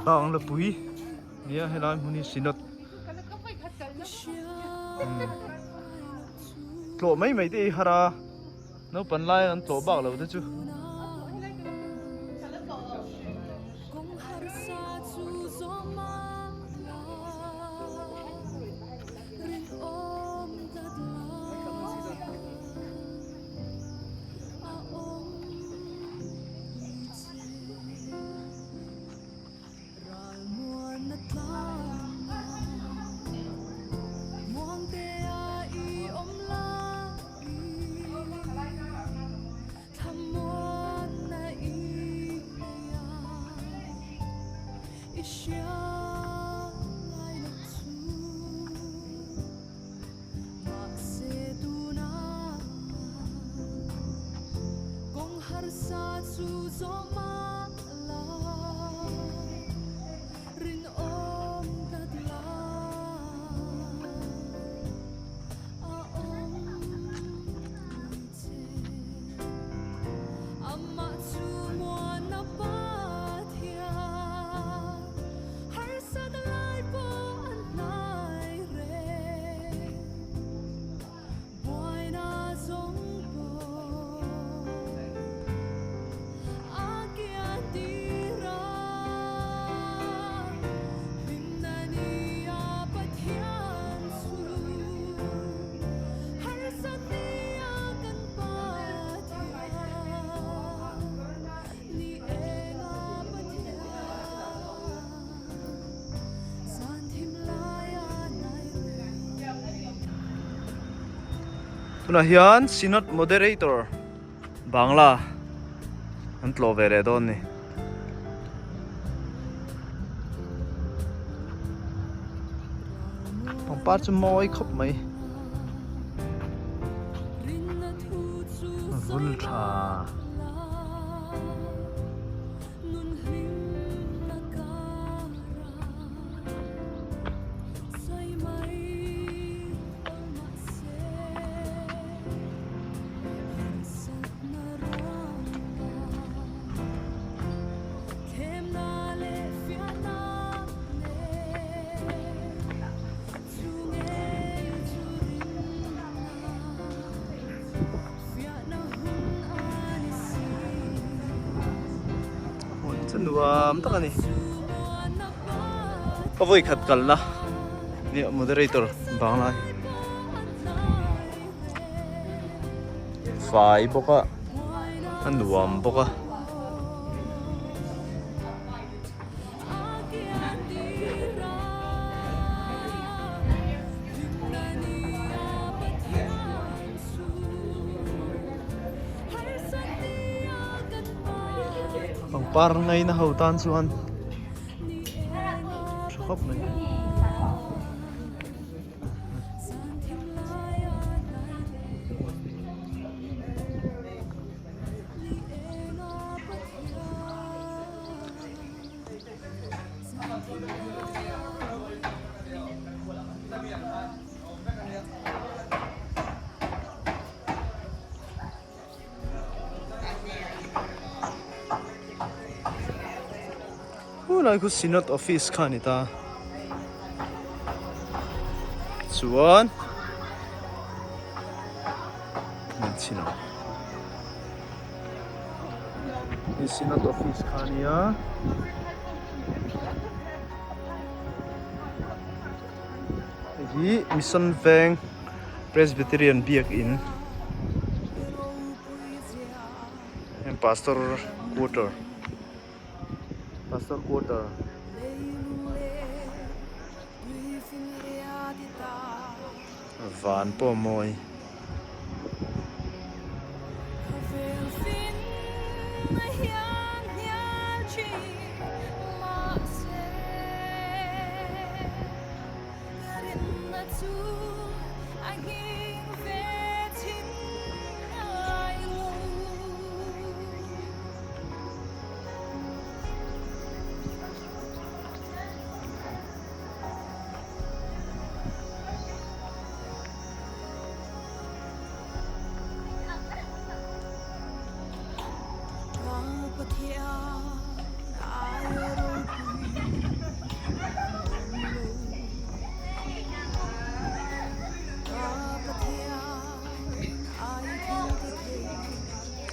Bangla pui nia helai hmun hi Synod tlawh mai mai te hi har a naupang lai an tlawh bak lo te chu. Tunah hian Synod Moderator Bangla an tlawh ve leh dawn ni. Pangpar chu mawi khawp mai. Vul tha. Chu nuam tak a ni. Ka vawi khat kalna nia moderator bang lai fai bawk a a nuam bawk a. Pangpar ngaina ho tan chuan tha khawp mai. Khulai khu Synod office kha a ni ta chuan min chhin ang hei Synod office kha a nia. Hei hi Mission Veng Presbyterian Biakin heng pastor quarter pastor quarter van pawh a mawi.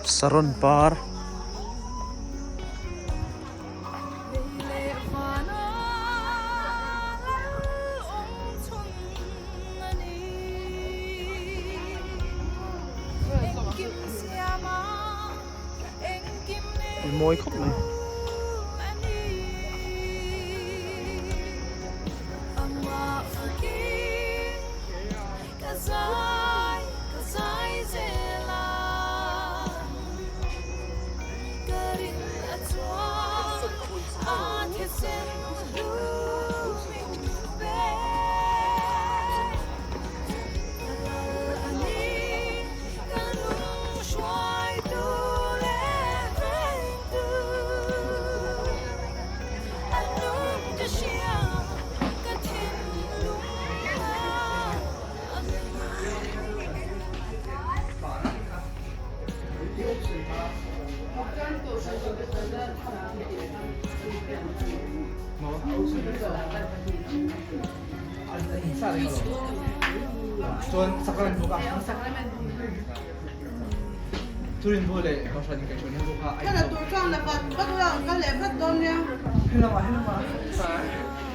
Saron par. Mawi khawp mai.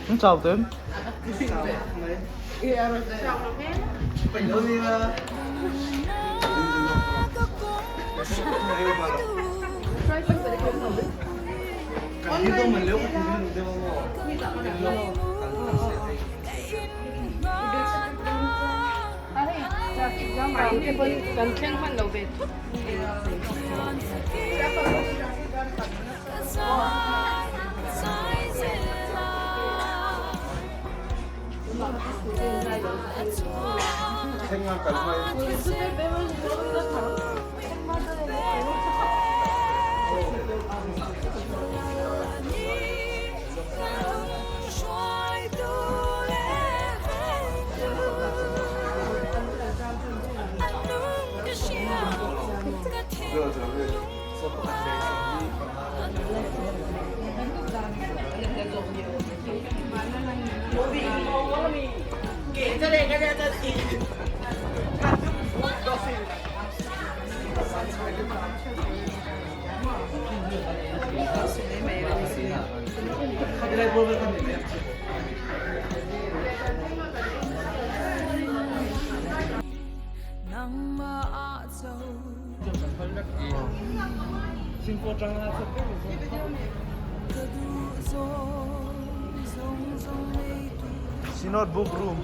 An chau te em? Synod book room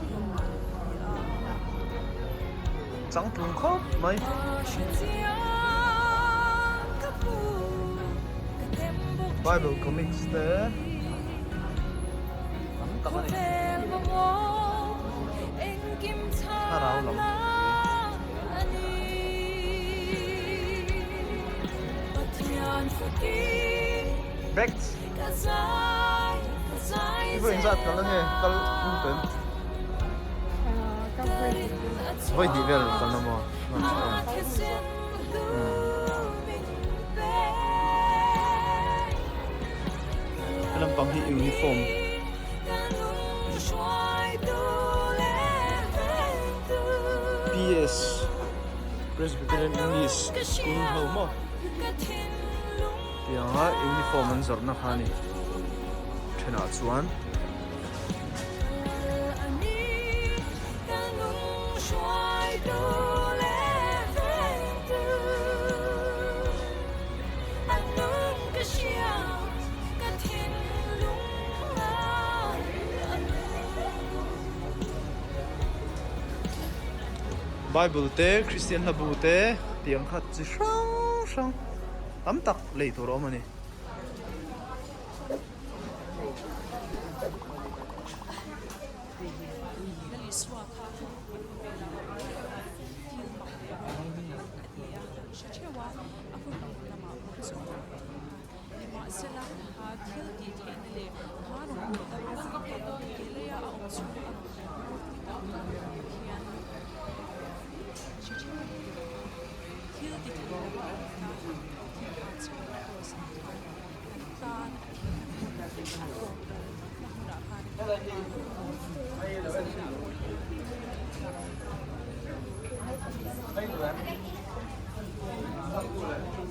changtlung khawp mai. Bible comics te tam tak a ni. Thlarau lam Bags Vawiin zat kal a nge kal lut em? Vawi hnih vel kal na maw? He lampang hi uniform. PS Presbyterian English School ho maw tianga uniform an zawrhna kha a ni thenah chuan. Bible te Christian hla bu te tiang kha chi hrang hrang tam tak lei tur a awm a ni. Nimahsela, thil tih theihna leh kha rawngbawlna ropui tak ke leia a awm chhung a rawngbawlna ropui tak hian hre theuh a ni. Thil ti thei lo a awm ta, thil kha chhung a kross ah khan kan tan a thihna hmun a rawngbawlna hmunah khan zaninah pawh hian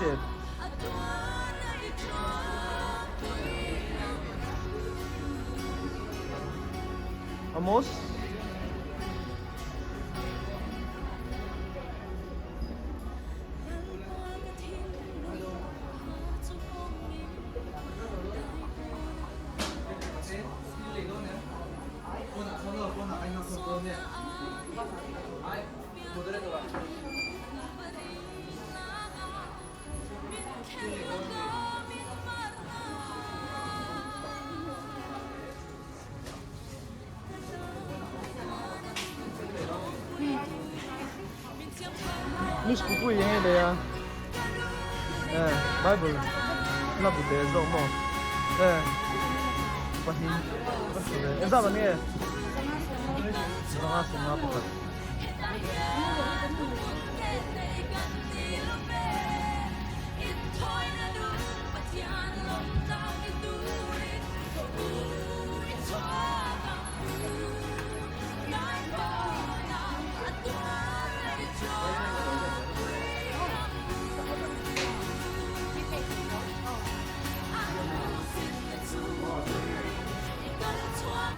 chet. Amos. Miss Pupui eng nge lei a eh bible la bu te zawk maw eh pahnih engzat an nge zanga sawmnga pakhat.